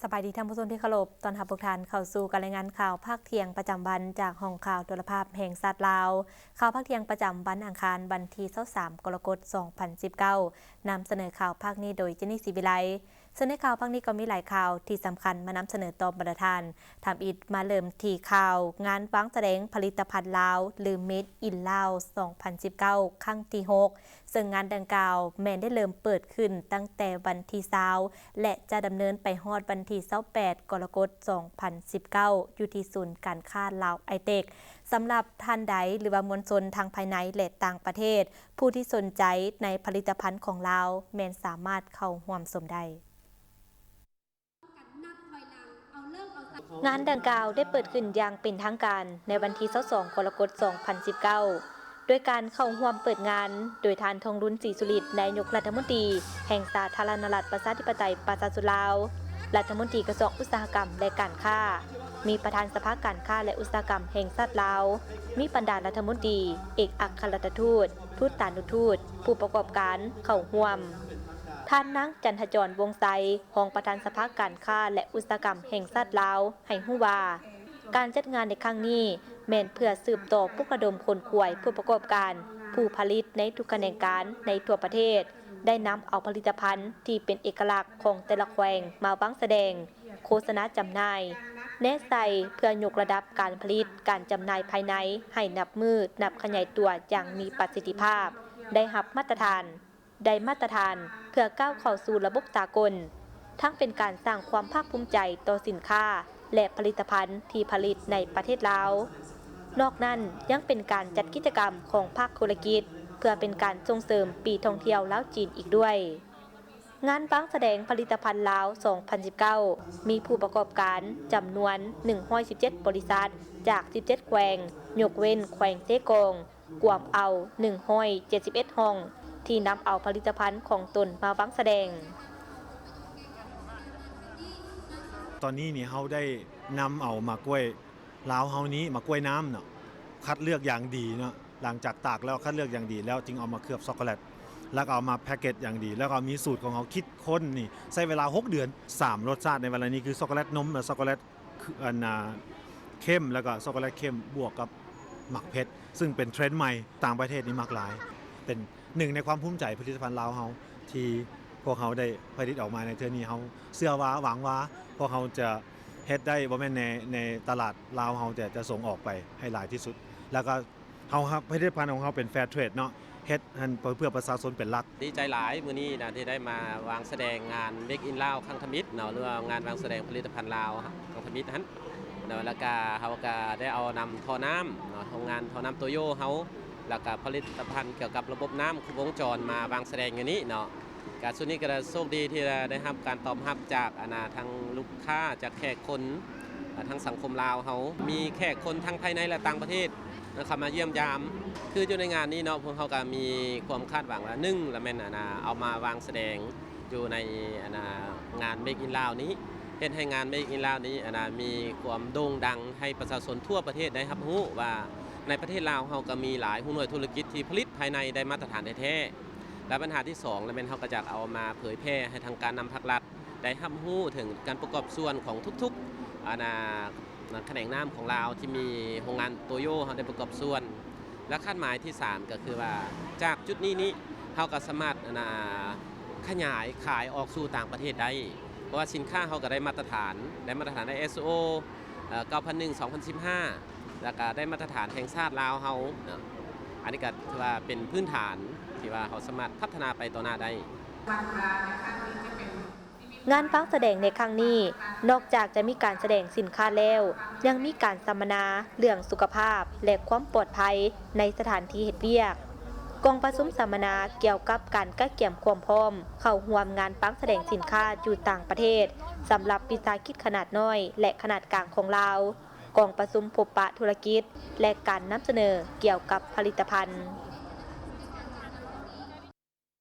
ສະບາຍດີທ່ານຜູ້ຊົມທີ່ເຄົາລົບ, ຕ້ອນຮັບພວກທ່ານເຂົ້າສູ່ການລາຍງານຂ່າວພາກທ່ຽງປະຈຳວັນຈາກຫ້ອງຂ່າວໂທລະພາບແຫ່ງຊາດລາວ. ຂ່າວພາກທ່ຽງປະຈຳວັນອັງຄານ ວັນທີຊາວສາມ ກໍລະກົດ ສອງພັນສິບເກົ້າ, ນຳສະເໜີຂ່າວພາກນີ້ໂດຍ ເຈນນີ ສີວິໄລ. ເຊິ່ງໃນຂ່າວພາກນີ້ກໍມີຫຼາຍຂ່າວທີ່ສຳຄັນມານຳສະເໜີຕໍ່ບັນດາທ່ານ. ທຳອິດມາເລີ່ມທີ່ຂ່າວງານວາງສະແດງຜະລິດຕະພັນລາວ ຫຼື ເມດອິນລາວ ສອງພັນສິບເກົ້າ ຄັ້ງທີຫົກ. ເຊິ່ງງານດັ່ງກ່າວແມ່ນໄດ້ເລີ່ມເປີດຂຶ້ນຕັ້ງແຕ່ວັນທີຊາວ ແລະ ຈະດຳເນີນໄປຮອດວັນທີຊາວແປດ ກໍລະກົດ ສອງພັນສິບເກົ້າ ຢູ່ທີ່ສູນການຄ້າລາວໄອເຕັກ. ສຳລັບທ່ານໃດ ຫຼືວ່າມວນຊົນທັງພາຍໃນ ແລະ ຕ່າງປະເທດ ຜູ້ທີ່ສົນໃຈໃນຜະລິດຕະພັນຂອງລາວ ແມ່ນສາມາດເຂົ້າຮ່ວມຊົມໄດ້. ງານດັ່ງກ່າວໄດ້ເປີດຂຶ້ນຢ່າງເປັນທາງການໃນວັນທີຊາວສອງ ກໍລະກົດ ສອງພັນສິບເກົ້າ ໂດຍການເຂົ້າຮ່ວມເປີດງານໂດຍທ່ານ ທອງລຸນ ສີສຸລິດ ນາຍົກລັດຖະມົນຕີແຫ່ງສາທາລະນະລັດປະຊາທິປະໄຕປະຊາຊົນລາວ, ລັດຖະມົນຕີກະຊວງອຸດສາຫະກຳ ແລະ ການຄ້າ, ມີປະທານສະພາການຄ້າ ແລະ ອຸດສາຫະກຳແຫ່ງຊາດລາວ, ມີບັນດາລັດຖະມົນຕີ, ເອກອັກຄະລັດຖະທູດ, ທູຕານຸທູດ, ຜູ້ປະກອບການເຂົ້າຮ່ວມ. ທ່ານນາງ ຈັນທະຈອນ ວົງໄຊ ຮອງປະທານສະພາການຄ້າ ແລະ ອຸດສາຫະກຳແຫ່ງຊາດລາວ ໃຫ້ຮູ້ວ່າ ການຈັດງານໃນຄັ້ງນີ້ແມ່ນເພື່ອສືບຕໍ່ປຸກລະດົມຂົນຂວາຍຜູ້ປະກອບການ, ຜູ້ຜະລິດໃນທຸກຂະແໜງການໃນທົ່ວປະເທດ ໄດ້ນຳເອົາຜະລິດຕະພັນທີ່ເປັນເອກະລັກຂອງແຕ່ລະແຂວງມາວາງສະແດງ, ໂຄສະນາຈຳໜ່າຍ, ແນໃສ່ເພື່ອຍົກລະດັບການຜະລິດ, ການຈຳໜ່າຍພາຍໃນໃຫ້ນັບມື້ນັບຂະຫຍາຍຕົວຢ່າງມີປະສິດທິພາບ, ໄດ້ຮັບມາດຕະຖານ. ໄດ້ມາດຕະຖານເພື່ອກ້າວເຂົ້າສູ່ລະບົບສາກົນ, ທັງເປັນການສ້າງຄວາມພາກພູມໃຈຕໍ່ສິນຄ້າ ແລະ ຜະລິດຕະພັນທີ່ຜະລິດໃນປະເທດລາວ. ນອກນັ້ນຍັງເປັນການຈັດກິດຈະກຳຂອງພາກທຸລະກິດ ເພື່ອເປັນການສົ່ງເສີມປີທ່ອງທ່ຽວລາວ-ຈີນອີກດ້ວຍ. ງານວາງສະແດງຜະລິດຕະພັນລາວ ສອງພັນສິບເກົ້າ ມີຜູ້ປະກອບການຈຳນວນໜຶ່ງຮ້ອຍສິບເຈັດບໍລິສັດ ຈາກສິບເຈັດແຂວງ, ຍົກເວັ້ນແຂວງເຊກອງ, ກວມເອົາໜຶ່ງຮ້ອຍເຈັດສິບເອັດຫ້ອງ ທີ່ນຳເອົາຜະລິດຕະພັນຂອງຕົນມາວາງສະແດງ. ຕອນນີ້ນີ້ເຮົາໄດ້ນຳເອົາໝາກກ້ວຍລາວເຮົານີ້ ໝາກກ້ວຍນ້ຳເນາະ ຄັດເລືອກຢ່າງດີເນາະ, ຫຼັງຈາກຕາກແລ້ວຄັດເລືອກຢ່າງດີ ແລ້ວຈຶ່ງເອົາມາເຄືອບຊັອກໂກແລັດ ແລ້ວກໍເອົາມາແພັກເກັດຢ່າງດີ ແລ້ວກໍມີສູດຂອງເຮົາຄິດຄົ້ນນີ້ ໃຊ້ເວລາຫົກເດືອນ ສາມລົດຊາດໃນເວລານີ້ ຄືຊັອກໂກແລັດນົມ ແລະ ຊັອກໂກແລັດ ຄື ອັນນ່າ ເຄັມ ແລ້ວກໍຊັອກໂກແລັດເຄັມບວກກັບໝາກເຜັດ ຊຶ່ງເປັນເທຣນໃໝ່ ຕ່າງປະເທດນີ້ມັກຫຼາຍ ເປັນໜຶ່ງໃນຄວາມພູມໃຈຜະລິດຕະພັນລາວເຮົາ ທີ່ພວກເຮົາໄດ້ຜະລິດອອກມາໃນເທື່ອນີ້. ເຮົາເຊື່ອວ່າ ຫວັງວ່າພວກເຮົາຈະເຮັດໄດ້ ບໍ່ແມ່ນໃນ ໃນຕະຫຼາດລາວເຮົາ ແຕ່ຈະສົ່ງອອກໄປໃຫ້ຫຼາຍທີ່ສຸດ ແລ້ວກໍເຮົາ ຜະລິດຕະພັນຂອງເຮົາເປັນແຟຣເທຣດເນາະ ເຮັດຫັ້ນເພື່ອປະຊາຊົນເປັນຫຼັກ. ດີໃຈຫຼາຍມື້ນີ້ນະ ທີ່ໄດ້ມາວາງສະແດງງານ Make in Laos ຄັ້ງທຳອິດເນາະ ຫຼືວ່າງານວາງສະແດງຜະລິດຕະພັນລາວຄັ້ງທຳອິດຫັ້ນເນາະ. ແລ້ວກະເຮົາກະໄດ້ເອົານຳທໍ່ນ້ຳເນາະ ໂຮງງານທໍ່ນ້ຳໂຕໂຢເຮົາ ແລ້ວກະຜະລິດຕະພັນກ່ຽວກັບລະບົບນ້ຳຄົບວົງຈອນມາວາງສະແດງຢູ່ນີ້ເນາະ. ກະຊຸດນີ້ກະໂຊກດີທີ່ໄດ້ຮັບການຕອບຮັບຈາກ ອັນນ່າ ທັງລູກຄ້າ ຈາກແຂກຄົນ ອາ ທາງສັງຄົມລາວເຮົາ ມີແຂກຄົນທັງພາຍໃນ ແລະ ຕ່າງປະເທດ ເຂົ້າມາຢ້ຽມຢາມ. ຄືຢູ່ໃນງານນີ້ເນາະ ພວກເຮົາກໍມີຄວາມຄາດຫວັງວ່າ ໜຶ່ງລະແມ່ນ ອັນນ່າ ເອົາມາວາງສະແດງຢູ່ໃນ ອັນນ່າ ງານ Make in Laos ນີ້ ເຮັດໃຫ້ງານ Make in Laos ນີ້ ອັນນ່າ ມີຄວາມໂດ່ງດັງ ໃຫ້ປະຊາຊົນທົ່ວປະເທດໄດ້ຮັບຮູ້ວ່າ ໃນປະເທດລາວເຮົາກໍມີຫຼາຍຫົວໜ່ວຍທຸລະກິດທີ່ຜະລິດພາຍໃນໄດ້ມາດຕະຖານແທ້ໆ. ແລະ ບັນຫາທີສອງລະແມ່ນເຮົາກໍຢາກເອົາມາເຜີຍແຜ່ໃຫ້ທາງການນຳພັກລັດ ໄດ້ຮັບຮູ້ເຖິງການປະກອບສ່ວນຂອງທຸກໆ ອັນນ່າ ຂະແໜງນ້ຳຂອງລາວ ທີ່ມີໂຮງງານໂຕໂຢເຮົາໄດ້ປະກອບສ່ວນ ແລະ ຄາດໝາຍທີສາມກໍຄືວ່າ ຈາກຈຸດນີ້ນີ້ ເຮົາກໍສາມາດ ອັນນ່າ ຂະຫຍາຍຂາຍອອກສູ່ຕ່າງປະເທດໄດ້ ເພາະວ່າສິນຄ້າເຮົາກໍໄດ້ມາດຕະຖານ ໄດ້ມາດຕະຖານ ໄອ ເອສ ໂອ ເອີ ເກົ້າພັນໜຶ່ງ ສອງພັນສິບຫ້າ ແລ້ວກໍໄດ້ມາດຕະຖານແຫ່ງຊາດລາວເຮົາເນາະ. ອັນນີ້ກໍຖືວ່າເປັນພື້ນຖານທີ່ວ່າເຮົາສາມາດພັດທະນາໄປຕໍ່ໜ້າໄດ້. ງານວາງສະແດງໃນຄັ້ງນີ້ ນອກຈາກຈະມີການສະແດງສິນຄ້າແລ້ວ ຍັງມີການສຳມະນາເລື່ອງສຸຂະພາບ ແລະ ຄວາມປອດໄພໃນສະຖານທີ່ເຮັດວຽກ, ກອງປະຊຸມສຳມະນາກ່ຽວກັບການກະກຽມຄວາມພ້ອມເຂົ້າຮ່ວມງານວາງສະແດງສິນຄ້າຢູ່ຕ່າງປະເທດ ສຳລັບວິສາຫະກິດຂະໜາດນ້ອຍ ແລະ ຂະໜາດກາງຂອງລາວ, ກອງປະຊຸມພົບປະທຸລະກິດ ແລະ ການນຳສະເໜີກ່ຽວກັບຜະລິດຕະພັນ.